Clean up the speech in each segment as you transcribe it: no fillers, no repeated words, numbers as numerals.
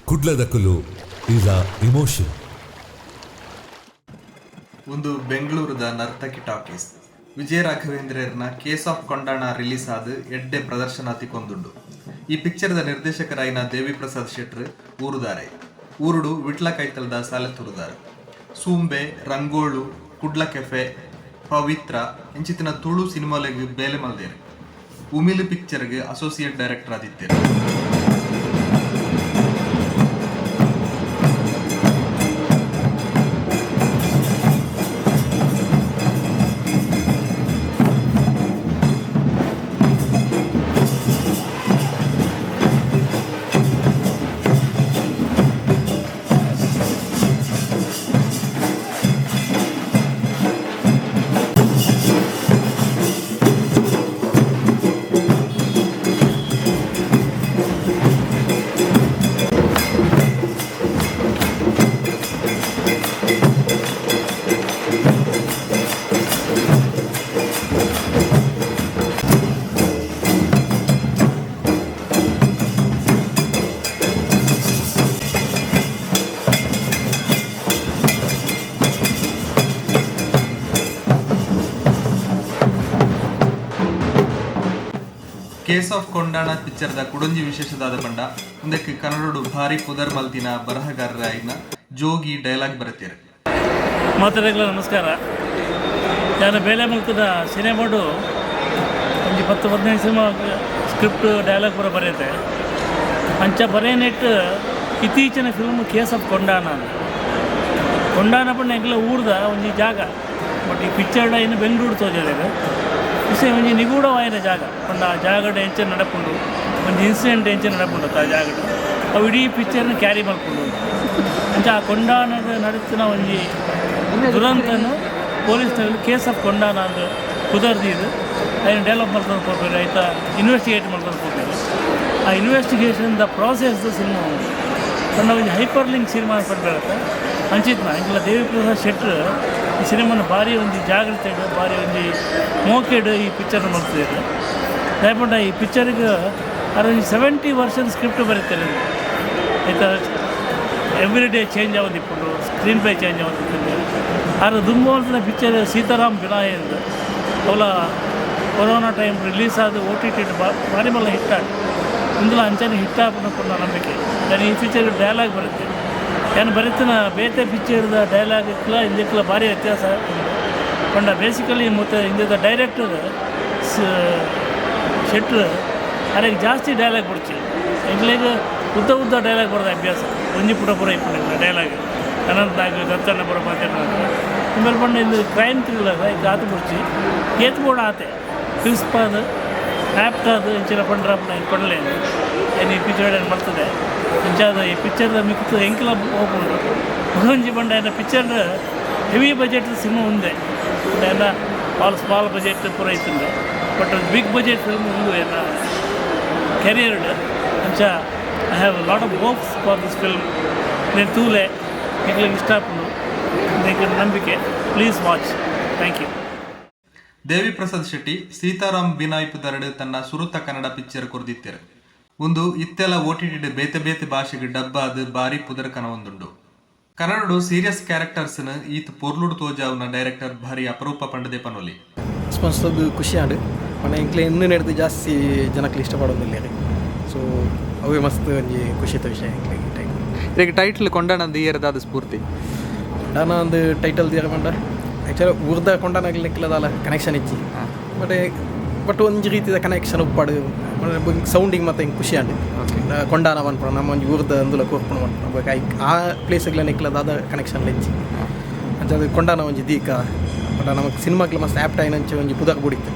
ಕುಡ್ಲದಕುಲು is a emotion. ಉಂದು ಬೆಂಗಳೂರುದ Narthaki talkies. Vijaya ರಾಘವೇಂದ್ರೆರ್ನ ಕೇಸ್ ಆಫ್ ಕೊಂಡಾಣ ರಿಲೀಸ್ ಆದ್ ಎಡ್ಡೆ ಪ್ರದರ್ಶನ ತಿಕ್ಕೊಂದುಂಡು. ಈ ಪಿಕ್ಚರ್ದ ನಿರ್ದೇಶಕರಾಯಿನ ದೇವಿ ಪ್ರಸಾದ್ ಶೆಟ್ರ್ ಊರುದಾರೆ. ಊರುಡು ವಿಟ್ಲ ಕೈತಲ್ದ ಸಾಲೆತ್ತೂರುದಾರ್. ಸೂಂಬೆ, ರಂಗೋಳು, ಕುಡ್ಲ ಕೆಫೆ, ಪವಿತ್ರ ಇಂಚಿತ್ತಿನ ತುಳು ಸಿನಿಮಾಲೆಗ್ ಬೇಲೆ ಮಲ್ದೆರ್. ಉಮಿಲ್ ಪಿಕ್ಚರ್ಗ್ ಅಸೋಸಿಯೇಟ್ ಡೈರೆಕ್ಟರ್ ಆದಿತ್ತೆರ್. ಕೇಸ್ ಆಫ್ ಕೊಂಡಾಣ ಪಿಕ್ಚರ್ದ ಕುಡೊಂಜಿ ವಿಶೇಷ ದಾದ ಪಂಡ ಉಂದೆಕ್ ಕನ್ನಡೊಡು ಭಾರಿ ಪುದರ್ ಮಲ್ತಿನ ಬರಹಗಾರರಾಯಿನ ಜೋಗಿ ಡೈಲಾಗ್ ಬರೆತೆರ್. ಮಾತೆರೆಗ್ಲ ನಮಸ್ಕಾರ. ಯಾನ್ ಬೇಲೆ ಮಲ್ತಿನ ಸಿನಿಮಾಡು ಒಂಜಿ 10 15 ಸಿನಿಮಾ ಸ್ಕ್ರಿಪ್ಟ್, ಡೈಲಾಗ್ ಪೂರ ಬರೆತೆ. ಅಂಚ ಬರೆನೆಟ್ ಇತ್ತೀಚಿನ film case of Kondana. Kondana ಪಂಡ ಎಂಕ್ಲೆ ಊರ್ದ ಒಂಜಿ ಜಾಗ. ಬಟ್ ಈ ಪಿಕ್ಚರ್ಡ ಇನ್ನು ಬೆಂಗಳೂರು ತೋಜಾದೆರ್. ವಿಷಯ ಒಂಜಿ ನಿಗೂಢವಾಯಿನ ಜಾಗ ಪಂಡ ಆ ಜಾಗಡ್ ಎಂಚ ನಡಪುಂಡು, ಒಂಜಿ ಇನ್ಸಿಡೆಂಟ್ ಎಂಚ ನಡಪುಂಡು ಆ ಜಾಗಡ್, ಅವು ಇಡೀ ಪಿಕ್ಚರ್ನ ಕ್ಯಾರಿ ಮಲ್ಪುಂಡು. ಅಂಚ ಆ ಕೊಂಡಾಣದ ನಡತಿನ ಒಂಜಿ ದುರಂತನು ಪೊಲೀಸ್ ಕೇಸ್ ಆಫ್ ಕೊಂಡಾಣ ಅಂದ್ ಪುದರ್ ದೀದ್ ಐನ್ ಡೆವಲಪ್ ಮಲ್ತೊಂದು ಪೋಪೆರ್, ಐತ ಇನ್ವೆಸ್ಟಿಗೇಟ್ ಮಲ್ತೊಂದು ಪೋಪೆರ್. ಆ ಇನ್ವೆಸ್ಟಿಗೇಷನ್ ದ ಪ್ರಾಸೆಸ್ ದ ಸಿನಿಮಾ ಉಂಡು. ಪಂಡ ಒಂಜಿ ಹೈಪರ್ ಲಿಂಕ್ ಸಿನಿಮಾ ಪನ್ಪೆರತ್ತ, ಅಂಚಿತ್ನ. ಎಂಕಲ್ನ ದೇವಿಪ್ರಸಾದ್ ಶೆಟ್ರ್ ಈ ಸಿನಿಮಾನ ಭಾರಿ ಒಂಜಿ ಜಾಗ್ರತೆಡ್, ಭಾರಿ ಒಂಜಿ ಮೋಕೆಡ್ ಈ ಪಿಕ್ಚರ್ ಮಲ್ತಿದೆರ್. ದಾಯೆ ಪಂಡ ಈ ಪಿಕ್ಚರ್ಗ್ ಅರ್ ಒಂಜಿ 70 ವರ್ಷದ ಸ್ಕ್ರಿಪ್ಟ್ ಬರೆತೆರ್. ಐತ ಎವ್ರಿ ಡೇ ಚೇಂಜ್ ಆವೊಂದಿಪ್ಪುಂಡು, ಸ್ಕ್ರೀನ್ ಪ್ಲೇ ಚೇಂಜ್ ಆವೊಂದಿಪ್ಪುಂಡು. ಆರ್ ದುಂಬು ಮಲ್ತಿನ ಪಿಕ್ಚರ್ ಸೀತಾರಾಮ್ ಬಿನಾಯ್ ಅಂದ್, ಅವುಲ ಕೊರೋನಾ ಟೈಮ್ ರಿಲೀಸ್ ಆದ್ ಓಟಿಟಿ ಭಾರಿ ಮಲ್ಲ ಹಿಟ್ ಆಂಡ್. ಇಂದುಲ ಅಂಚನೆ ಹಿಟ್ ಆಪುಂಡು ಪನ್ಪುನ ನಂಬಿಕೆ. ಯಾನ್ ಈ ಪಿಕ್ಚರ್ ಡೈಲಾಗ್ ಬರೆತೆ. ಯಾನ್ ಬರೆತಿನ ಬೇತೆ ಪಿಕ್ಚರ್ದ ಡೈಲಾಗ್ಲ ಇಂದೆಕ್ಲ ಭಾರಿ ವ್ಯತ್ಯಾಸ ಉಂಡು. ಪಂಡ ಬೇಸಿಕಲಿ ಮುತ್ತ ಇಂದೆತ ಡೈರೆಕ್ಟರ್ ಶೆಟ್ರ್, ಅರೆಗ್ ಜಾಸ್ತಿ ಡೈಲಾಗ್ ಬೊಡ್ಚಿ. ಎಂಕ್ಲೆಗ್ ಉದ್ದ ಉದ್ದ ಡೈಲಾಗ್ ಬರೆದ ಅಭ್ಯಾಸ. ಒಂಜಿ ಪುಟ ಪೂರ ಇಪ್ಪುಂಡು ಡೈಲಾಗ್, ಅನಂತನಾಗ್ ದತ್ತಣ್ಣ ಪೂರ ಮಾತೆರ್ನ. ಇಂಬೆಲ್ ಪಂಡ ಇಂದು ಕ್ರೈಮ್ ಥ್ರಿಲ್ಲರ್, ಐಕ್ ಆತ್ ಬೊಡ್ಚಿ, ಏತ್ ಬೋಡ ಆತೆ, ಕ್ರಿಸ್ಪ್ ಆದ್, ಆ್ಯಪ್ಟ್ ಆದ್ ಇಂಚಿನ ಪಂಡ್ರ ಪಂಡ್ಲೆ. ಯಾನ್ ಈ ಪಿಕ್ಚರ್ ಏನು ಮಲ್ತದೆ. ಅಂಚಾದ್ ಈ ಪಿಕ್ಚರ್ದ ಮಿಕ್ತ್ ಎಂಕ್ಲ ಹೋಪುಂಡು. ಒಂಜಿ ಪಂಡ ಎನ್ನ ಪಿಕ್ಚರ್ ಹೆವಿ ಬಜೆಟ್ ಸಿನಿಮಾ ಉಂದೆ. ಎನ್ನ ಆಲ್ ಸ್ಮಾಲ್ ಬಜೆಟ್ ಪೂರ ಇತ್ತುಂಡು. ಬಟ್ ಬಿಗ್ ಬಜೆಟ್ ಫಿಲ್ಮ್ ಉಂದು ಎನ್ನ ಕೆರಿಯರ್ಡ್. ಅಂಚ I have lot of hopes for this film. నేను ತೂಲೆ, ನಿಕ್ಲೆಗ್ ಇಷ್ಟ ಆಪುಂಡು ಎಂಕ್ ನಂಬಿಕೆ. Please watch. Thank you. Devi Prasad Shetty Sitaram Binoy ಪುದರ್ಡ್ ತನ್ನ ಸುರುತ ಕನ್ನಡ ಪಿಕ್ಚರ್ ಕೊರ್ದಿತ್ತೆರ್. ಉಂದು ಇತ್ತೆಲ ಓಟಿಟಿ ಬೇತೆ ಬೇತೆ ಭಾಷೆಗ್ ಡಬ್ ಆದ್ ಬಾರಿ ಪುದರ್ ಕನವೊಂದುಂಡು. ಕನ್ನಡಡು ಸೀರಿಯಸ್ ಕ್ಯಾರೆಕ್ಟರ್ಸ್ ನ್ ಈತ್ ಪೊರ್ಲುಡು ತೋಜಾವುನ ಡೈರೆಕ್ಟರ್ ಭಾರಿ ಅಪರೂಪ ಪಂಡದೆ ಪನೊಲಿ. ರೆಸ್ಪಾನ್ಸ್ ಖುಷಿ ಆಂಡ್. ಪಂಡ ಎಂಕ್ಲೆ ಎಣ್ಣು ಜಾಸ್ತಿ ಜನಕ್ಲು ಇಷ್ಟಪಡೋದಿಲ್ಲ. ಸೊ ಅವೇ ಮಸ್ತ್ ಒಂಜಿ ಖುಷಿತ ವಿಷಯ ಎಂಕ್ಲೆ ಈ ಟೈಮ್. ಈಗ ಟೈಟ್ಲ್ ಕೊಂಡಾಣ ದಿಯರ್ದಾದ ಸ್ಫೂರ್ತಿ? ಕೊಂಡಾನ ಒಂದು ಟೈಟಲ್ ದಿಯರ ಪಂಡ, ಆ್ಯಕ್ಚುಲಿ ಊರ್ದ ಕೊಂಡಾನಾಗ್ಲಿಕ್ಕಿಲ್ಲದಾಲ ಕನೆಕ್ಷನ್ ಇಜ್ಜಿ. ಬಟ್ ಬಟ್ ಒಂಜಿ ರೀತಿದ ಕನೆಕ್ಷನ್ ಉಪ್ಪಾಡು, ಸೌಂಡಿಂಗ್ ಮತ್ತೆ ಎಂಕ್ ಖುಷಿ ಆಂಡ್. ಕೊಂಡಾನ ಪನ್ಪುನ ನಮ್ಮ ಒಂಜಿ ಊರ್ದ ಅಂದುಲ ಕೊರ್ಪುಣ ಪನ್ಪುನ ಬೊಕ ಐಕ್ ಆ ಪ್ಲೇಸ್ಗ್ಲ ನಿಕ್ಲ ದಾದ ಕನೆಕ್ಷನ್ ಇಜ್ಜಿ. ಅಂಚ ಅದು ಕೊಂಡಾನ ಒಂಜಿ ದೀಕ ಪಂಡ ನಮಕ್ ಸಿನಿಮಾಕ್ಲ ಮಸ್ತ್ ಆ್ಯಪ್ಟ್ ಆಯಿನಂಚ ಒಂಜಿ ಪುದರ್ ಬುಡಿತ್ತು,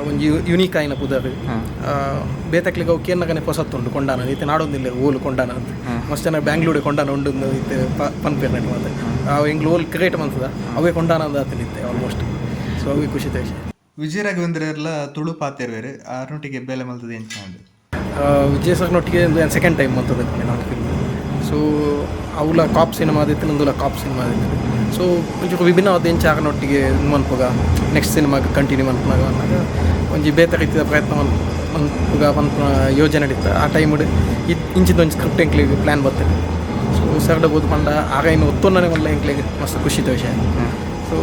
ಒಂಜಿ ಯುನೀಕ್ ಆಯಿನ ಪುದರ್. ಬೇತಕ್ಲಿಗೆ ಅವು ಕೇನ್ನಗನೆ ಪೊಸತ್ತುಂಡು. ಕೊಂಡಾನ ಇತ್ತೆ ನಾಡೊಂದಿಲ್ಲ ಓಲು ಕೊಂಡಾನ ಅಂತ. ಮಸ್ತ್ ಜನ ಬ್ಯಾಂಗ್ಳೂರ್ ಕೊಂಡಾನ ಉಂಡು ಇತ್ತೆ ಪನ್ಪೆರ್ ನೆಟ್ ಮಾತ. ಅವು ಎಂಕ್ಲು ಓಲ್ ಕ್ರಿಯೇಟ್ ಮನ್ತದ, ಅವೇ ಕೊಂಡಾನ ಅಂದ್ ಆತನ ಇತ್ತೆ ಆಲ್ಮೋಸ್ಟ್. ಸೊ ಅವೇ ಖುಷಿತ ವಿಷಯ. ವಿಜಯ ರಾಘವೇಂದ್ರರ್ಲ ತುಳು ಪಾತೆರ್ವೆರ್. ಆರ್ನೊಟ್ಟಿಗೆ ಬೇಲೆ ಮಲ್ತದೆ ಎಂಚ ಉಂಡು? ವಿಜಯ್ ಸರ್ನೊಟ್ಟಿಗೆ ಒಂದು ಸೆಕೆಂಡ್ ಟೈಮ್ ಮಂತದ ನಾನು ಫಿಲ್ಮ್. ಸೊ ಅವುಲ ಕಾಪ್ ಸಿನಿಮಾ ಆದಿತ್ತು, ನಂದುಲ ಕಾಪ್ ಸಿನಿಮಾ ಆದಿತ್ತು. ಸೊ ಒಂಚೂರು ವಿಭಿನ್ನವಾದ ಎಂಚ ಆರ್ನೊಟ್ಟಿಗೆ ಮನ್ಪುಗ, ನೆಕ್ಸ್ಟ್ ಸಿನಿಮಾಗ್ ಕಂಟಿನ್ಯೂ ಮನ್ಪುನಾಗ ಅನ್ನಾಗ ಒಂಜಿ ಬೇತೆ ರೀತಿಯ ಪ್ರಯತ್ನ ಮನ್ಪುಗ ಪನ್ಪುನ ಯೋಜನೆ ಇತ್ತು. ಆ ಟೈಮ್ಡ್ ಇತ್ತೆ ಇಂಚಿನ ಒಂಜಿ ಸ್ಕ್ರಿಪ್ಟ್ ಎಂಕ್ಲೆಗ್ ಪ್ಲ್ಯಾನ್ ಬರ್ತದೆ. ಸೊ ಸರ್ಡ ಬೋದು ಪಂಡ ಆಗ ಇನ್ನು ಒತ್ತೊಂದನೆ ಮಲ್ಲ ಎಂಕ್ಲೆಗ್ ಮಸ್ತ್ ಖುಷಿದ ವಿಷಯ. ಸೊ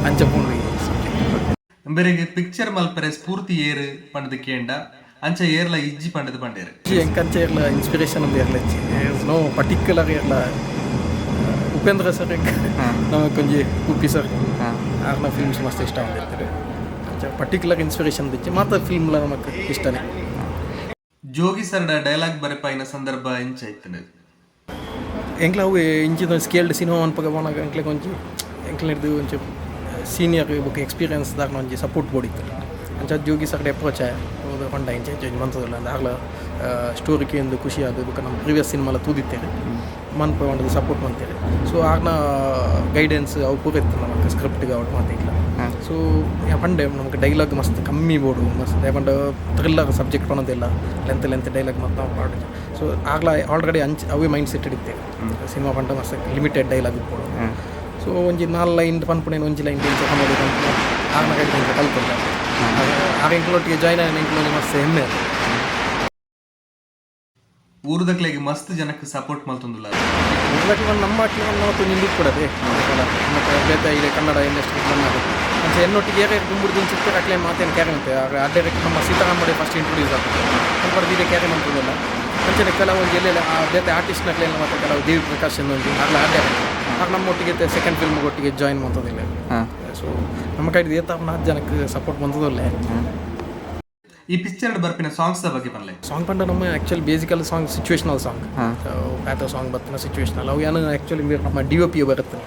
ಅಂಚ ಪೋಂಡು ಈ ಸಬ್ಜೆಕ್ಟ್. ಬೇರೆಗೆ ಪಿಕ್ಚರ್ ಮಲ್ಪರೆ ಸ್ಫೂರ್ತಿ ಏರು ಪಂಡದ ಕೇಂಡ ಅಂಚ ಏರ್ಲ ಇಜ್ಜಿ ಪಂಡದ ಪಂಡೇರು. ಎಂಕಂಚ ಇರ್ಲ ಇನ್ಸ್ಪಿರೇಷನ್ ಅಂತ ಇರ್ಲ, ನೋ ಪರ್ಟಿಕ್ಯುಲರ್ ಇರ್ಲ. ಉಪೇಂದ್ರ ಸರ್ ನಮಗೆ ಕೊಂಜಿ, ಉಪ್ಪಿ ಸರ್ ಆರ್ನ ಫಿಲ್ಮ್ಸ್ ಮಸ್ತ್ ಇಷ್ಟ ಆಗಿರ್ತಾರೆ. ಅಂಚ ಪರ್ಟಿಕ್ಯುಲರ್ ಇನ್ಸ್ಪಿರೇಷನ್ ದಿಚ್ಚಿ ಮಾತ್ರ ಫಿಲ್ಮ್ಲ ನಮಕ್ ಇಷ್ಟನೇ. ಜೋಗಿ ಸರ್ಡ ಡೈಲಾಗ್ ಬರೆಪಾಯಿನ ಸಂದರ್ಭ ಎಂಚ ಇತ್ತಂಡು? ಎಂಕ್ಲ ಅವು ಇಂಚಿನ ಸ್ಕೇಲ್ಡ್ ಸಿನಿಮಾ ಮನ್ಪಗ ಪೋನಾಗ ಎಂಕ್ಲೆ ಒಂಜಿ ಎಂಕ್ಲೆ ಹಿಡ್ದು ಒಂಚಿ ಸೀನಿಯರ್ ಬೊಕ್ಕ ಎಕ್ಸ್ಪೀರಿಯನ್ಸ್ ದಾರ್ನ ಒಂಜಿ ಸಪೋರ್ಟ್ ಬೋಡಿತ್ತು. ಅಂಚ ಜೋಗಿ ಸರ್ ಅಪ್ರೋಚ್ ಆಯ ಹೋದ ಪಂಡ ಇಂಚ ಇಂಚ ಒಂಜಿ ಮಂತದಲ್ಲ ಅಂದ್ ಆಗ್ಲ ಸ್ಟೋರಿ ಎಂದು ಖುಷಿ ಆದ ಬೊಕ್ಕ ನಮ್ಮ ಪ್ರೀವಿಯಸ್ ಸಿನಿಮಾಲ ತೂದಿತ್ತೇವೆ ಮನ್ಪ ಪಂಡದು ಸಪೋರ್ಟ್ ಮಂತೇವೆ. ಸೊ ಆಗ್ನ ಗೈಡೆನ್ಸ್ ಅವು ಪೂರ ಇತ್ತು ನಮಕ್ ಸ್ಕ್ರಿಪ್ಟ್ಗೆ ಔಟ್ ಮಾತಿಲ್ಲ. ಸೊ ಪಂಡೆ ನಮಗೆ ಡೈಲಾಗ್ ಮಸ್ತ್ ಕಮ್ಮಿ ಬೋಡು ಮಸ್ತ್, ಪಂಡ ಥ್ರಿಲ್ಲರ್ ಸಬ್ಜೆಕ್ಟ್ ಪನ್ನೋದಿಲ್ಲ, ಲೆಂತ್ ಲೆಂತ್ ಡೈಲಾಗ್ ಮತ್ತು ನಾವು ಪಾಡು. ಸೊ ಆಗ್ಲ ಆಲ್ರೆಡಿ ಅಂಚ್ ಅವೇ ಮೈಂಡ್ ಸೆಟ್ ಇಡ್ತೇವೆ, ಸಿನಿಮಾ ಪಂಡ ಮಸ್ತ್ ಲಿಮಿಟೆಡ್ ಡೈಲಾಗ್ ಇಪ್ಪೋಡು. ಸೊ ಒಂಜಿ ನಾಲ್ ಲೈನ್ ಪನ್ಪುನೇನು ಒಂಜಿ ಲೈನ್ ಇಂಚ ಪನ್ನೋದು ಪನ್ಪುನ ಆಗ್ನ ಕೈಟ್ ಕಲ್ತೊಂಡ ಆಗ ಎಂಕ್ಲೊಟ್ಟಿಗೆ ಜಾಯ್ನ್ ಆಯ್ನ ಎಂಕ್ಲೊಂಜಿ ಮಸ್ತ್ ಹೆಮ್ಮೆ ಅದು. ಊರುದಕ್ಲೆಗ್ ಮಸ್ತ್ ಜನಕ್ಕೆ ಸಪೋರ್ಟ್ ಮಲ್ತೊಂದುಲ್ಲ. ಊರ್ದಕ್ಲು ನಮ್ಮ ಅಕ್ಲು ಮತ್ತು ನಿಂದು ಕೊಡದೆ ಬೇತೆ ಇದೆ ಕನ್ನಡ ಇಂಡಸ್ಟ್ರಿ ಬಂದಾಗ ಅಂಚ ಎನ್ನೊಟ್ಟಿಗೆ ಏರೆ ದುಂಬುಡು ದುಂಚಿತ್ತು ಅಕ್ಲೆ ಮಾತೇನು ಕ್ಯಾರಿ ಅಂತೆ. ಆಗ ಆ ಡೈರೆಕ್ಟ್ ನಮ್ಮ ಸೀತಾರಾಮಡೆ ಫಸ್ಟ್ ಇಂಟ್ರೊಡ್ಯೂಸ್ ಆಗ್ತದೆ ಅನ್ಪಡ್ದು ಇದೆ ಕ್ಯಾರಿ ಮಂತದಲ್ಲ. ಅಂಚನೆ ಕೆಲವು ಒಂಜಿ ಎಲ್ಲೆಲ್ಲ ಆ ಬೇತೆ ಆರ್ಟಿಸ್ಟ್ನಕ್ಲೆಲ್ಲ ಮತ್ತೆ ಕೆಲವು ದೇವಿ ಪ್ರಕಾಶ್ ಒಂಜಿ ಆಗ್ಲ ಆ ಡೈರೆಕ್ಟ್ ಆಗ ನಮ್ಮೊಟ್ಟಿಗೆ ಸೆಕೆಂಡ್ ಫಿಲ್ಮ್ ಒಟ್ಟಿಗೆ ಜಾಯಿನ್ ಮಂತದಿಲ್ಲ. ಸೊ ನಮ್ಮ ಕೈದು ಏತ ನಾಲ್ಕು ಜನಕ್ಕೆ ಸಪೋರ್ಟ್ ಬಂತದಲ್ಲೇ. ಈ ಪಿಕ್ಚರ್ ಬರ್ಪಿನ ಸಾಂಗ್ಸ್ the ಬಗ್ಗೆ ಪನ್ಲೆ. ಸಾಂಗ್ ಪಂಡ ನಮ್ಮ actually basically song situational song, pathos song ಬತ್ತಿನ ಸಿಚುವೇಶನಲ್ ಅವು. ಏನು ಆ್ಯಕ್ಚುಲಿ ನಮ್ಮ ಡಿ ಒ ಪಿ ಬರುತ್ತೆ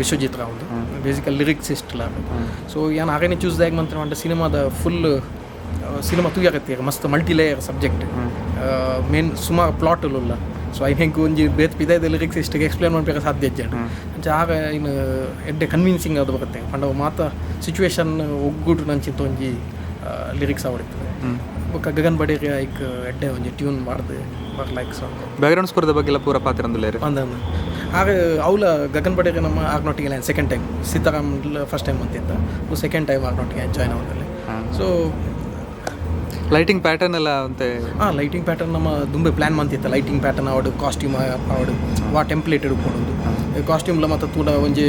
ವಿಶ್ವಜಿತ್ ರಾವ್ದು, ಬೇಸಿಕಲ್ ಲಿರಿಕ್ಸ್ ಇಷ್ಟಲ್ಲ. ಸೊ ಏನು ಹಾಗೇನೆ ಚೂಸ್ ದಾಗ ಮಂತ್ರ ಮಂಟ ಸಿನಿಮಾದ ಫುಲ್ ಸಿನಿಮಾ ತೂಯಾಗತ್ತೆ ಮಸ್ತ್ ಮಲ್ಟಿ ಲೇಯರ್ ಸಬ್ಜೆಕ್ಟ್, ಮೇನ್ ಸುಮಾರು ಪ್ಲಾಟ್ ಉಲ್ಲ. ಸೊ I ಹೆಂಗೆ ಒಂಜಿ ಬೇತ್ ಪಿದಾಯ್ದ ಲಿರಿಕ್ಸ್ ಇಷ್ಟಕ್ಕೆ ಎಕ್ಸ್ಪ್ಲೇನ್ ಮಾಡ್ಬೇಕಾ ಸಾಧ್ಯ ಇಜ್ಜಂಡು. ಅಂಚ ಆಗ ಇನ್ನು ಎಡ್ಡೆ ಕನ್ವಿನ್ಸಿಂಗ್ ಅದು ಬರುತ್ತೆ ಪಂಡ ಮಾತ ಸಿಚುವೇಶನ್ ಒಗ್ಗೂಟು ನಂಚಿತ್ತು ಒಂಜಿ ಲಿರಿಕ್ಸ್ ಅವಡಿತ್ತು. ಬೊಕ್ಕ ಗಗನ್ ಬಡೇರಿ ಐಕ್ ಎಡ್ಡೆ ಒಂಜಿ ಟ್ಯೂನ್ ಮಾಡ್ದು ಲೈಕ್ ಸಾಂಗ್. ಬ್ಯಾಕ್ಗ್ರೌಂಡ್ ಸ್ಕೋರ್ದ ಬಗ್ಗೆ ಎಲ್ಲ ಪೂರ ಪಾತ್ರ ಅಂದುಲ್ಲೇರು. ಅಂದ ಆಗ ಅವಲ ಗಗನ್ ಬಡೇರಿ ನಮ್ಮ ಆಗ್ನೊಟ್ಟಿಗೆ second time, Seetharam first time ಅಂತಿದ್ದ, ಸೆಕೆಂಡ್ ಟೈಮ್ ಆಗ್ನೊಟ್ಟಿಗೆ ಜಾಯ್ನ್ ಆಗೋದಲ್ಲಿ. ಸೊ ಲೈಟಿಂಗ್ ಪ್ಯಾಟರ್ನ್ ಎಲ್ಲ ಅಂತೆ? ಹಾಂ, ಲೈಟಿಂಗ್ ಪ್ಯಾಟರ್ನ್ ನಮ್ಮ ದುಂಬೆ ಪ್ಲ್ಯಾನ್ ಮಂತಿತ್ತ. ಲೈಟಿಂಗ್ ಪ್ಯಾಟರ್ನ್ ಅವಡು, ಕಾಸ್ಟ್ಯೂಮ್ ಅವಡು, ವಾ ಟೆಂಪ್ಲೇಟ್ ಇಡ್ಕೊಡೋದು ಕಾಸ್ಟ್ಯೂಮ್ಲ ಮತ್ತು ತೂಡ ಒಂಜಿ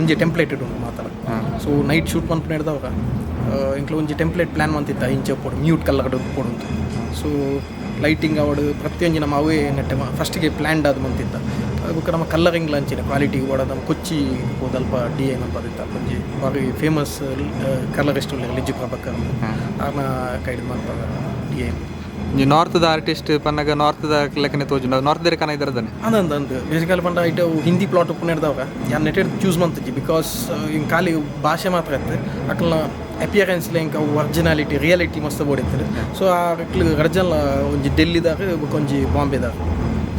ಒಂಜಿ ಟೆಂಪ್ಲೇಟ್ ಉಂಟು ಮಾತ್ರ. ಸೊ ನೈಟ್ ಶೂಟ್ ಮನ್ಪುನ ಹಿಡ್ದವಾಗ ಎಂಕ್ಲ ಒಂಜಿ ಟೆಂಪ್ಲೇಟ್ ಪ್ಲ್ಯಾನ್ ಮಂತಿತ್ತ, ಇಂಚ ಪೋಡು, ಮ್ಯೂಟ್ ಕಲರ್ ಪೋಡುಂತು. ಸೊ ಲೈಟಿಂಗ್ ಅವಡು ಪ್ರತಿಯೊಂಜಿ ನಮ್ಮ ಅವೇ ನೆಟ್ಟೆ ಫಸ್ಟಿಗೆ ಪ್ಲ್ಯಾಂಡ್ ಅದು ಮಂತಿತ್ತ. ಬೊಕ್ಕ ನಮ್ಮ ಕಲ್ಲರಿಂಗ್ ಅಂಚಿನ ಕ್ವಾಲಿಟಿ ಕೂಡ ನಮ್ಮ ಕೊಚ್ಚಿ ಪೋದಲ್ಪ ಡಿ I ಮನ್ಪದಿತ್ತ. ಒಂಜಿ ಬಾರಿ ಫೇಮಸ್ ಕಲರಿಸ್ಟ್ ಉಲ್ಲೆರ್ ಲಿಜ್ಜು ಪ್ರಭಾಕರ್, ಆರ್ನ ಕೈಡ್ ಮನ್ಪಾಗ ಡಿ I. ನಾರ್ತ್ದ ಆರ್ಟಿಸ್ಟ್ ಪನ್ನಗ ನಾರ್ತ್ದ ಲೆಕ್ಕನೆ ತೋಜುಂಡು, ನಾರ್ತ್ ದೇರೆ ಕನ ಇದ್ದಾನೆ. ಅಂದ ಅಂದ್ ಬೇಸಿಕಲಿ ಪಂಡ ಐಟ್ ಹಿಂದಿ ಪ್ಲಾಟ್ ಉಪ್ಪುನ ಹಿಡ್ದವಾಗ ಯಾನ್ ನೆಟೆಡ್ ಚೂಸ್ ಮಂತಜಿ, because ಹಿಂಗೆ ಖಾಲಿ ಭಾಷೆ ಮಾತ್ರ ಇತ್ತು, ಅಕ್ಲನ ಅಪಿಯರೆನ್ಸ್ ಇಂಕ ಅವು ಒರಿಜಿನಾಲಿಟಿ ರಿಯಾಲಿಟಿ ಮಸ್ತ್ ಬೋಡಿತ್ತು. ಸೊ ಆ ಅಕ್ಲು ರಡ್ಜನ್ ಒಂಜಿ ಡೆಲ್ಲಿದಾಗ ಬೊಕ್ಕ ಒಂಜಿ ಬಾಂಬೆದಾಗ.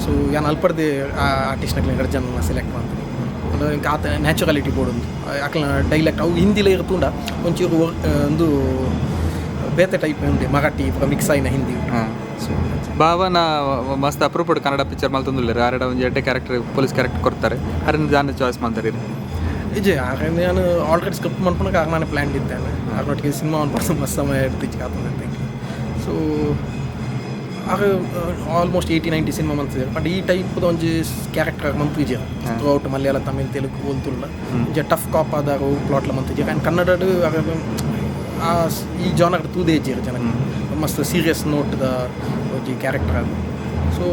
ಸೊ ಯಾನ್ ಅಲ್ಪಡ್ದೆ ಆ ಆರ್ಟಿಸ್ಟ್ನಕ್ಲೆ ರಡ್ಜನ್ ಸೆಲೆಕ್ಟ್ ಮಂತೀನಿ. ಅಂದ್ರೆ ಇಂಕ ಆತ ನ್ಯಾಚುರಾಲಿಟಿ ಬೋಡುಂದು ಅಕ್ಲನ ಡೈಲೆಕ್ಟ್ ಅವು ಹಿಂದಿಲ ಇರ್ತುಂಡ ಒಂಚೂರು ಒಂದು ಬೇತೆ ಟೈಪ್ ಉಂಡೆ, ಮರಾಠಿ ಮಿಕ್ಸ್ ಆಯಿನ ಹಿಂದಿ. ಸೊ ಭಾವನ ಮಸ್ತ್ ಅಪ್ರೂಪಡ್ ಕನ್ನಡ ಪಿಕ್ಚರ್ ಮಲ್ತೊಂದುಲ್ಲೆರ್. ಆರೆಡ ಒಂಜಿ ಎಡ್ಡೆ ಕ್ಯಾರೆಕ್ಟರ್, ಪೊಲೀಸ್ ಕ್ಯಾರೆಕ್ಟರ್ ಕೊಡ್ತಾರೆ, ಅರೆನ ಜಾನ ಚಾಯ್ಸ್ ಮಾಡ್ತಾರೆ. ಇಜೆ ಆಗ ನಾನು ಆಲ್ರೆಡಿ ಸ್ಕ್ರಿಪ್ಟ್ ಮನ್ಪುನಗ ಆಗ ನಾನು ಪ್ಲ್ಯಾನ್ ಇದ್ದೇನೆ. ಆಗ ಸಿನಿಮಾ ಅನ್ಪಡ್ದು ಮಸ್ತ್ ಸಮಯ ಇರ್ತಿತ್ತು ಆತಂದಿತ್ತೆ. ಸೊ ಆಗ ಆಲ್ಮೋಸ್ಟ್ 80-90 ಸಿನಿಮಾ ಮಂತಿದ್ದಾರೆ, ಬಟ್ ಈ ಟೈಪ್ದ ಒಂಜಿ ಕ್ಯಾರೆಕ್ಟರ್ ಮಂತಿಜೆರ್. ಥ್ರೂ ಔಟ್ ಮಲಯಾಳ, ತಮಿಳ್, ತೆಲುಗು ಓಲ್ತುಲ್ಲ ಒಂಜಿ ಟಫ್ ಕಾಪ್ ಆದಾಗ ಪ್ಲಾಟ್ಲ ಮಂತಿಜೆರ್. ಆ್ಯಂಡ್ ಕನ್ನಡಡ್ ಆಗ ಈ ಜಾನರ್ ತೂದೇ ಇಜ್ಜೆರ್ ಜನ, ಮಸ್ತ್ ಸೀರಿಯಸ್ ನೋಟ್ದ ಒಂಜಿ ಕ್ಯಾರೆಕ್ಟರ್ ಅದು. ಸೊ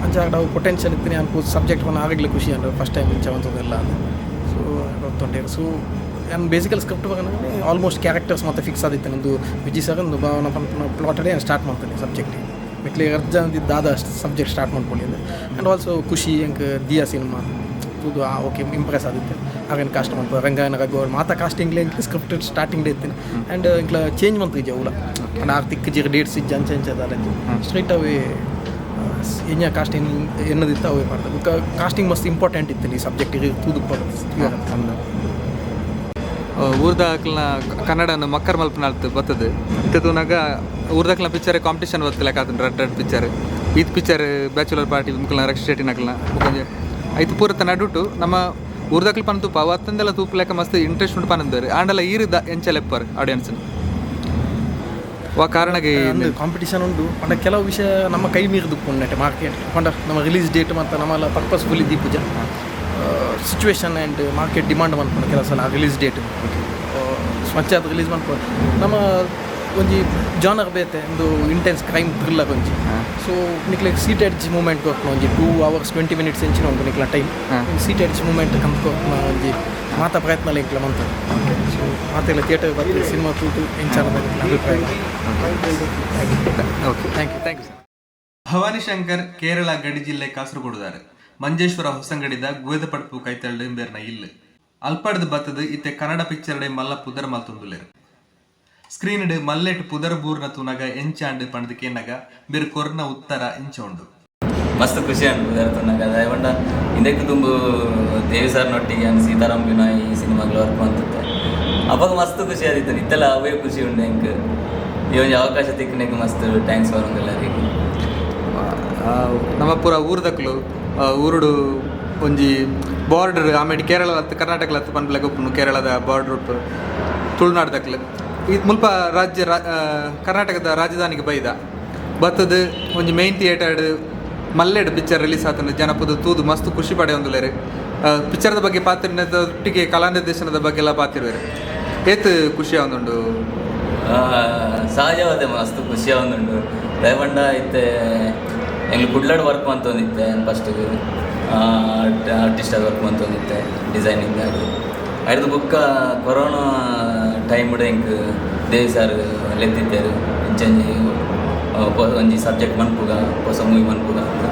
ಅಂಚ ಅವು ಪೊಟೆನ್ಷಿಯಲ್ ಇತ್ತು ಅನ್ಪು ಸಬ್ಜೆಕ್ಟ್ ಆಗಲೇ ಖುಷಿ ಅಂದ್ರೆ ಫಸ್ಟ್ ಟೈಮ್ ಇಂಚ ಒಂಥದ್ದೆಲ್ಲ. ಸೊ ಗೊತ್ತುಂಟು. ಸೊ ನಾನು ಬೇಸಿಕಲ್ ಸ್ಕ್ರಿಪ್ಟ್ ಬರೋಣ ಆಲ್ಮೋಸ್ಟ್ ಕ್ಯಾರೆಕ್ಟರ್ಸ್ ಮತ್ತೆ ಫಿಕ್ಸ್ ಆದಿತ್ತು. ನಂದು ವಿಜಯ್ ಸರ್ ಒಂದು ಭಾವನ ಪನ್ಪುನ ಪ್ಲಾಟಡೆ ಸ್ಟಾರ್ಟ್ ಮಾಡ್ತಾನೆ ಸಬ್ಜೆಕ್ಟ್ ಮೆಟ್ಲಿ ಅರ್ಜ ದಾದ ಸಬ್ಜೆಕ್ಟ್ ಸ್ಟಾರ್ಟ್ ಮಾಡ್ಕೊಂಡಿದ್ದೆ. ಆ್ಯಂಡ್ ಆಲ್ಸೋ ಖುಷಿ ಅಂಕ್ ದಿಯಾ ಸಿನಿಮಾ ತೂದು ಓಕೆ ಇಂಪ್ರೆಸ್ ಆದಿತ್ತು. ಹಾಗೇನು ಕಾಸ್ಟ್ ಮಾಡ್ಬೋದು ರಂಗಾಯಣ ರಘು ಅವ್ರು ಮಾತಾ ಕಾಸ್ಟಿಂಗ್ಲೆ ಇಂಕ್ಲ ಸ್ಕ್ರಿಪ್ಟ್ ಸ್ಟಾರ್ಟಿಂಗ್ ಇತ್ತು. ಆ್ಯಂಡ್ ಇಂಕ್ಲ ಚೇಂಜ್ ಮಂತ್ ಇಜ್ಜೆ ಉಲ ಆ್ಯಂಡ್ ಆರ್ ತಿಕ್ಕ ಜಿರ್ ಡೇಟ್ಸ್ ಇಜ್ಜೆ ಅಂಚೆ ಅಂಚೆ ದಾಲ ಸ್ಟ್ರೈಟ್ ಅವೇ ಎಂಜ ಕಾಸ್ಟಿಂಗ್ ಎನ್ನದಿತ್ತು ಅವೇ ಮಾಡ್ತಾರೆ. ಕಾಸ್ಟಿಂಗ್ ಮಸ್ತ್ ಇಂಪಾರ್ಟೆಂಟ್ ಇತ್ತು ಈ ಸಬ್ಜೆಕ್ಟ್ ತೂದು. ಊರ್ದಾಕ್ಲನ ಕನ್ನಡನ ಮಕ್ಕರ್ ಮಲ್ಪನಾಲ್ತು ಬರ್ತದೆ ಇತ್ತೆ ತೂನಾಗ ಊರ್ದಾಕ್ಲನ ಪಿಕ್ಚರ್ ಕಾಂಪಿಟೇಷನ್ ಬರ್ತದೆ ಲೆಕ್ಕ ಆತುಂಡು. ರಡ್ಡ್ ರಡ್ಡ್ ಪಿಕ್ಚರ್, ಈತ್ ಪಿಕ್ಚರ್ ಬ್ಯಾಚುಲರ್ ಪಾರ್ಟಿ ಮುಕಲ್ನ ರಕ್ಷ ಶೆಟ್ಟಿನಕ್ಲನ ಬೊಕೊಂಜಿ ಐತು ಪೂರತ ನಡುಟು ನಮ್ಮ ಊರ್ದಕ್ಲು ಪನ್ ತೂಪ ಅವು ಅತ್ತಂದೆಲ್ಲ ತೂಪು ಲೆಕ್ಕ ಮಸ್ತ್ ಇಂಟ್ರೆಸ್ಟ್ ಉಂಟು ಪನಂದರು. ಆಂಡಲ ಈರು the ಎಂಚ ಲೆಪ್ಪರ್ ಆಡಿಯನ್ಸ್? ವಾ ಕಾರಣಗೆ? ಅಂದು ಕಾಂಪಿಟಿಷನ್ ಉಂಡು, ಪಂಡ ಕೆಲವು ವಿಷಯ ನಮ್ಮ ಕೈ ಮೀರಿದು ಉಂಟು. ಮಾರ್ಕೆಟ್ ಪಂಡ ನಮ್ಮ ರಿಲೀಸ್ ಡೇಟ್ ಮತ್ತು ನಮ್ಮಲ್ಲ ಪರ್ಪಸ್ಫುಲಿ ದೀಪುಜ. Situation and market demand ಮನ್ಪುಂಡು ಕೆಲವು ಸಲ. ರಿಲೀಸ್ ಡೇಟ್ ಸ್ವಚ್ಛ ರಿಲೀಸ್ ಮನ್ಪುಂಡು. ನಮ್ಮ ಒಂಜಿ ಜಾನರ್ ಬೇತೆ, ಒಂದು intense crime thriller ಒಂಜಿ. ಸೊ ನಿಕ್ಲೆ seat edge moment ಕೊರ್ಪುನ ಒಂಜಿ 2 ಅವರ್ಸ್ 20 ಮಿನಿಟ್ಸ್ ಎಂಚಿನ ಉಂಟು ನಿಕ್ಲ time. Seat edge moment ಕಂತ್ ಕೊರ್ಪುನ ಒಂಜಿ ಮಾತ ಪ್ರಯತ್ನ ಎಂಕ್ಲ ಮಂತದೆ. ಸೊ ಮಾತೆಲ್ಲ ಥಿಯೇಟರ್ ಬರ್ತದೆ, ಸಿನಿಮಾ ತೂತು ಎಂಚ ಅಭಿಪ್ರಾಯ. Okay. Thank you. Thank you sir. Bhavani Shankar Kerala ಗಡಿ ಜಿಲ್ಲೆ ಕಾಸರಗೋಡುದಾರೆ. ಮಂಜೇಶ್ವರ ಹೊಸಂಗಡಿದ ಗುವೆದಪಡ್ಪು ಕೈತಲ್ಡು ಇಂಬೇರ್ನ ಇಲ್ಲು. ಅಲ್ಪಡ್ದು ಬತ್ತದು ಇತ್ತೆ ಕನ್ನಡ ಪಿಕ್ಚರ್ಡೆ ಮಲ್ಲ ಪುದರ್ ಮಲ್ತೊಂದುಲ್ಲೆರ್. ಸ್ಕ್ರೀನ್ ಮಲ್ಲೆಟ್ ಪುದರ್ ಬೂರ್ನ ತೂನಗ ಎಂಚಾಂಡ್ ಪಂಡ್ದು ಕೇನಗ ಬೇರ್ ಕೊರ್ನ ಉತ್ತರ ಇಂಚ ಉಂಡು. ಮಸ್ತ್ ಖುಷಿ ಆಂಡ್ ಪುದರ್ ತೂನಗ. ಪಂಡ ಇಂದಕ್ಕೆ ತುಂಬು ದೇವಿ ಸರ್ ನೊಟ್ಟಿಗೆ ಅನ್ ಸೀತಾರಾಮ್ ಬಿನಾಯ್ ಈ ಸಿನಿಮಾಗಳು ವರ್ಕ್ ಮಂತುತ್ತೆ. ಅವಾಗ ಮಸ್ತ್ ಖುಷಿ ಆದಿತ್ತು. ಇತ್ತೆಲ್ಲ ಅವೇ ಖುಷಿ ಉಂಡು ಎಂಕ್. ಈ ಒಂಜಿ ಅವಕಾಶ ತಿಕ್ಕನೆಕ್ ಮಸ್ತ್ thanks ಎಲ್ಲರಿಗೂ. ನಮ್ಮ ಪೂರ ಊರ್ದಕ್ಲು, ಊರುಡು ಒಂಜಿ ಬಾರ್ಡರ್, ಆಮೇಲೆ ಕೇರಳ ಅತ್ತು ಕರ್ನಾಟಕ ಅತ್ತು ಪನ್ಪಲೆಗ್ ಉಪ್ಪುನು. ಕೇರಳದ ಬಾರ್ಡರ್ ಉಪ್ಪು ತುಳುನಾಡ್ದಕ್ಲು. ಈ ಮುಲ್ಪ ರಾಜ್ಯ ಕರ್ನಾಟಕದ ರಾಜಧಾನಿಗೆ ಬೈದ ಬತ್ತದ ಒಂಜಿ ಮೈನ್ ಥಿಯೇಟರ್ ಮಲ್ಲೆಡ್ ಪಿಕ್ಚರ್ ರಿಲೀಸ್ ಆತಂದು ಜನಪದ ತೂದು ಮಸ್ತ್ ಖುಷಿ ಪಡೆಯೊಂದುಲ್ಲೆರ್. ಪಿಕ್ಚರ್ದ ಬಗ್ಗೆ ಪಾತಿರ್ನದ ಒಟ್ಟಿಗೆ ಕಲಾ ನಿರ್ದೇಶನದ ಬಗ್ಗೆ ಎಲ್ಲ ಪಾತಿರುವೆರ್. ಏತ್ ಖುಷಿ ಆವೊಂದುಂಡು? ಸಹಜವಾದ ಮಸ್ತ್ ಖುಷಿ ಆವೊಂದುಂಡು. ದಾಯೆ ಇತ್ತೆ ಎಂಗ್ಲು ಕುಡ್ಲಡ್ ವರ್ಕ್ ಮಂತೊಂದಿತ್ತೆ. ಫಸ್ಟಿಗೆ ಆರ್ಟಿಸ್ಟ್ ಆಗಿ ವರ್ಕ್ ಮಂತೊಂದಿತ್ತೆ, ಡಿಸೈನಿಂಗ್ ಆಗಿ. ಐಡ್ದ್ ಬೊಕ್ಕ ಕೊರೋನಾ ಟೈಮ್ ಎಂಕ್ ದೇವಿ ಸರ್ ಲೆತ್ತಿತ್ತೆರ್, ಇಂಚಂಜಿ ಒಂಜಿ ಸಬ್ಜೆಕ್ಟ್ ಮನ್ಪುಗ, ಹೊಸ ಮೂವಿ ಮನ್ಪುಗ ಅಂತ.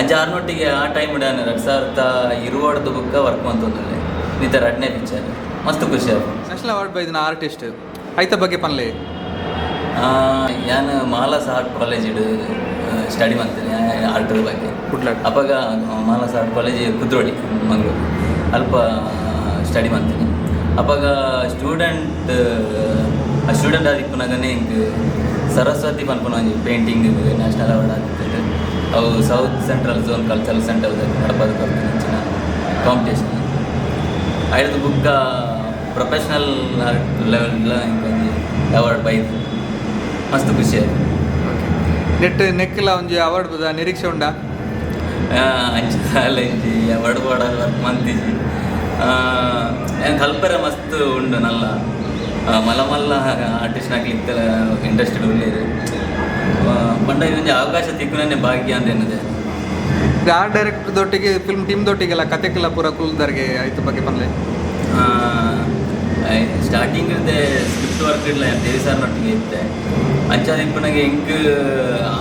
ಅಂಚ ಆರ್ನೊಟ್ಟಿಗೆ ಆ ಟೈಮ್ ನಾನು 2020ಡ್ದು ಬೊಕ್ಕ ವರ್ಕ್ ಮಂತೊಂದುಲ್ಲೆ. ಇತ್ತೆ ರಡ್ಡನೇ ಪಿಕ್ಚರ್, ಮಸ್ತ್ ಖುಷಿ ಆಪುಂಡು. ನ್ಯಾಷನಲ್ ಅವಾರ್ಡ್ ಬೈದಿನ ಆರ್ಟಿಸ್ಟ್, ಐತ ಬಗ್ಗೆ ಪನ್ಲೆ. ಯಾನ್ ಮಾಲಾಸ್ ಆರ್ಟ್ ಕಾಲೇಜಿಡ್ ಸ್ಟಡಿ ಮಾಡ್ತೇನೆ ಆರ್ಟ್ದ ಬಗ್ಗೆ. ಕುಡ್ಲಡ್? ಅಪಗ ಮಾಲಾಸ್ ಆರ್ಟ್ ಕಾಲೇಜ್, ಕುದ್ರೋಳಿ, ಮಂಗಳೂರು, ಅಲ್ಪ ಸ್ಟಡಿ ಮಾಡ್ತೇನೆ. ಅಪಗ ಸ್ಟೂಡೆಂಟ್ ಸ್ಟೂಡೆಂಟ್ ಆದಿಪ್ಪುನಗನೇ ಎಂಕ್ ಸರಸ್ವತಿ ಪನ್ಪುನ ಒಂಜಿ painting national award ಆದಿತ್ತು. ಅವು South Central Zone Cultural Centre ನಡಪಾದ್ ಕೊರ್ತಿನ ಇಂಚಿನ ಕಾಂಪಿಟೇಷನ್. ಐಡ್ದ್ ಬುಕ್ಕ ಪ್ರೊಫೆಷ್ನಲ್ ಆರ್ಟ್ ಲೆವೆಲ್ ಒಂಜಿ ಅವಾರ್ಡ್ ಬೈದು ಮಸ್ತ್ ಖುಷಿ ಆಯ್ತು. ನೆಟ್ ನೆಕ್ಲ ಒಂಜಿ ಅವಾರ್ಡ್ ಬದ ನಿರೀಕ್ಷೆ ಉಂಡಾ? ಅಂಚ ಇಂಚಿ ಅವಾರ್ಡ್ ಬೋಡಾದ್ ವರ್ಕ್ ಮಂತಿಜಿ. ಏನ್ ಕಲ್ಪರೆ ಮಸ್ತ್ ಉಂಡು. ನಲ್ಲ ಮಲ್ಲ ಮಲ್ಲ ಆರ್ಟಿಸ್ಟ್ ನಕ್ಲು ಇತ್ತೆಲ ಇಂಟ್ರೆಸ್ಟೆಡ್ ಉಲ್ಲೆರ್. ಪಂಡ ಒಂಜಿ ಅವಕಾಶ ತಿಕ್ಕುನನೆ ಭಾಗ್ಯ ಅಂತ ಎನ್ನುದೆ. ಆರ್ಟ್ ಡೈರೆಕ್ಟರ್ ದೊಟ್ಟಿಗೆ, ಫಿಲ್ಮ್ ಟೀಮ್ ದೊಟ್ಟಿಗೆಲ್ಲ ಕತೆಕ್ಕೆಲ್ಲ ಪೂರ ಕುಲ್ದರ್ಗೆ, ಐತ ಬಗ್ಗೆ ಪನ್ಲೆ. ಸ್ಟಾರ್ಟಿಂಗ್ ಇರ್ದೆ ಸ್ಕ್ರಿಪ್ಟ್ ವರ್ಕ್ ಇಡ್ಲ ದೇವಿ ಸರ್ ನೊಟ್ಟಿಗೆ ಇತ್ತೆ. ಅಂಚಾದ ಇಪ್ಪುನಗ ಎಂಕ್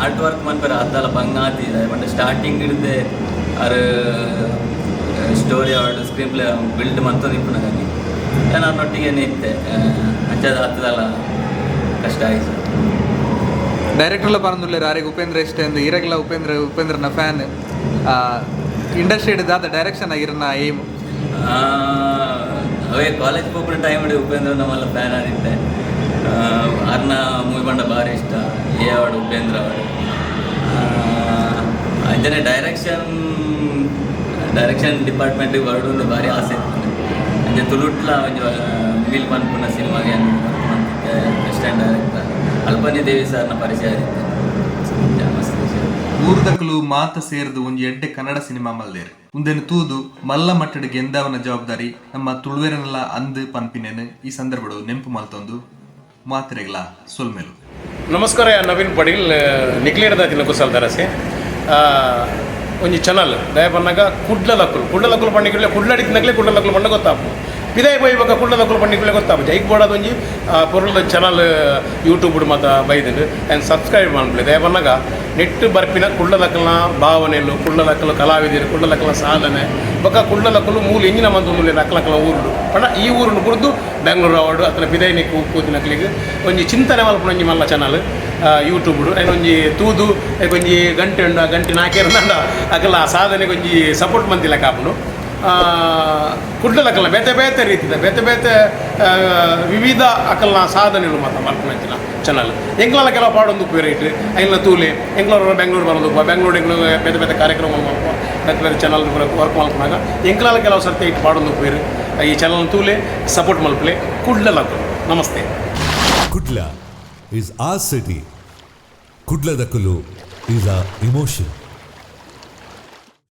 ಆರ್ಟ್ ವರ್ಕ್ ಮನ್ಪೆರೆ ಆತಲ ಬಂಗ ಆತಿದೆ. ಬಟ್ ಸ್ಟಾರ್ಟಿಂಗ್ ಇರ್ದೆ ಅರ್ ಸ್ಟೋರಿ ಆವಡ್ screen play build ಮಂತೊಂದು ಇಪ್ಪುನಗ ಯಾನ್ ಅವ್ರನ್ನೊಟ್ಟಿಗೆನೆ ಇತ್ತೆ. ಅಂಚಾದ ಆತದಲ್ಲ ಕಷ್ಟ ಆಯ್ತು. ಡೈರೆಕ್ಟರ್ಲ ಪನೊಂದುಲ್ಲೆರ್ ಆರೆಗ್ ಉಪೇಂದ್ರ ಇಷ್ಟ ಎಂದು. ಇರೆಗ್ಲ ಉಪೇಂದ್ರ ಉಪೇಂದ್ರನ ಫ್ಯಾನ್. ಇಂಡಸ್ಟ್ರಿ ದಾದ ಡೈರೆಕ್ಷನ್ ಇರನ ಏಮ್? ಅವೇ ಕಾಲೇಜ್ ಪೋಪುನ ಟೈಮ್ ಉಪೇಂದ್ರ ನಮ್ಮಲ್ಲ ಫ್ಯಾನ್ ಆದಿತ್ತೆ. ಅರ್ನ ಮೂವಿ ಪಂಡ ಭಾರಿ ಇಷ್ಟ. ಎ ಆವಡ್, ಉಪೇಂದ್ರ ಆವಡ್. ಅಂಚನೆ ಡೈರೆಕ್ಷನ್ ಡೈರೆಕ್ಷನ್ ಡಿಪಾರ್ಟ್ಮೆಂಟಿಗೆ ಬರಡು ಭಾರಿ ಆಸೆ ಇತ್ತು. ಅಂಚೆ ತುಳುಟ್ಲ ಒಂಜಿ ಉಮಿಲ್ ಪನ್ಪುನ ಸಿನಿಮಾಗೆ ವರ್ಕ್ ಮಂತಿತ್ತೆ, ಅಸಿಸ್ಟೆಂಟ್ ಡೈರೆಕ್ಟರ್. ಅಲ್ಪನೆ ದೇವಿ ಸರ್ನ ಪರಿಚಯ ಆಗಿತ್ತು. ಮಸ್ತ್ ಖುಷಿ ಆಯ್ತು. ಊರ್ದಕುಲು ಮಾತ ಸೇರ್ದು ಒಂಜಿ ಎಡ್ಡೆ ಕನ್ನಡ ಸಿನಿಮಾ ಮಲ್ದೇರ್. ಉಂದೆನ್ ತೂದು ಮಲ್ಲ ಮಟ್ಟಡ್ ಗೆಂದಾವನ ಜವಾಬ್ದಾರಿ ನಮ್ಮ ತುಳುವೆರನೆಲ್ಲ ಅಂದ್ ಪನ್ಪಿನೇನು ಈ ಸಂದರ್ಭಡು ನೆಂಪು ಮಲ್ತೊಂದು ಮಾತೆರೆಗ್ಲ ಸೊಲ್ಮೆಲು. ನಮಸ್ಕಾರ, ನವೀನ್ ಪಡೀಲ್ ನಿಕ್ಲೇರ್ದ ಕುಸಲ್ ದರಸೆ. ಒಂಜಿ ಚಾನಲ್ ದಯ ಪನ್ನಗ ಕುಡ್ಲದಕುಲು, ಕುಡ್ಲದಕುಲು ಪಂಡಿಕುಲೆ ಕುಡ್ಲಡಿತ್ತಿನಕ್ಲೆ ಕುಡ್ಲದಕುಲು ಪಂಡ ಗೊತ್ತಾಪು. ಪಿದಾಯಿ ಪೋಯಿ ಬೊಕ್ಕ ಕುಡ್ಲದಕುಲು ಪಂಡಿಕುಲೆ ಗೊತ್ತಾಪು. ಜೈಕ್ ಬೋಡಾದ ಒಂಜಿ ಪೊರ್ಲುದ ಚಾನಲ್ ಯೂಟ್ಯೂಬ್ ಮಾತ ಬೈದುಂಡು. And subscribe ಮನ್ಪುಲೆ. ದಯ ಪನ್ನಗ ನೆಟ್ ಬರ್ಪಿನ ಕುಡ್ಲದಕಲ್ನ ಭಾವನೆಲು, ಕುಡ್ಲದಕಲು ಕಲಾವಿದರು, ಕುಡ್ಲದಕಲ್ನ ಸಾಧನೆ, ಬೊಕ್ಕ ಕುಡ್ಲದಕುಲು ಮೂಲು ಎಂಜಿನ ಮಂತೊಂದುಲ್ಲೆರ್ ಅಕ್ಲಕ್ಲ ಊರುಡು ಪಂಡ ಈ ಊರುನು ಬುಡ್ದು ಬೆಂಗ್ಳೂರು ಆವಡ್ ಅತ್ತಂಡ ಪಿದಯಿನಿಕ್ ಪೋತಿನಕ್ಲೆಗ್ ಒಂಜಿ ಚಿಂತನೆ ಮಲ್ಪುನ ಒಂಜಿ ಮಲ್ಲ ಚಾನಲ್ ಯೂಟ್ಯೂಬ್. ಐನ್ ಒಂಜಿ ತೂದು ಐಕ್ ಒಂಜಿ ಗಂಟೆ ಉಂಡು. ಆ ಗಂಟೆ ನಾಕೇರ್ನಾಂಡ ಅಕಲ್ನ ಆ ಸಾಧನೆಗೆ ಒಂಜಿ ಸಪೋರ್ಟ್ ಮಂತಿಲೆಕ ಆಪುಂಡು. ಕುಡ್ಲದಕಲ್ನ ಬೇತೆ ಬೇತೆ ರೀತಿದ ಬೇತೆ ಬೇತೆ ವಿವಿಧ ಅಕಲ್ನ ಸಾಧನೆಲು ಮಾತ ಮಲ್ಪುನಂಚಿನ ಚಾನಲ್. ಎಂಕ್ಲಲ ಕೆಲವು ಪಾಡೊಂದು ಉಪ್ಪುವೆರ್ ಐಟ್. ಐನ್ಲ ತೂಲೆ. ಎಂಕ್ಲ ಬೆಂಗ್ಳೂರು ಬರೋದು, ಬೆಂಗ್ಳೂರು ಎಂಕ್ಲು ಬೇತೆ ಬೇತೆ ಕಾರ್ಯಕ್ರಮ ಮಲ್ಪುವ, ಬೇತೆ ಬೇತೆ ಚಾನಲ್ ವರ್ಕ್ ಮಲ್ಪುನಾಗ ಎಂಕ್ಲಲ ಕೆಲವು ಸರ್ತಿ ಐಟ್ ಪಾಡೊಂದು ಉಪ್ಪುವೆರ್. ಈ ಚಾನಲ್ ತೂಲೆ, ಸಪೋರ್ಟ್ ಮಲ್ಪಲೆ ಕುಡ್ಲದಕುಲು. ನಮಸ್ತೆ. Kudla. is our city. Kudladakulu is our emotion.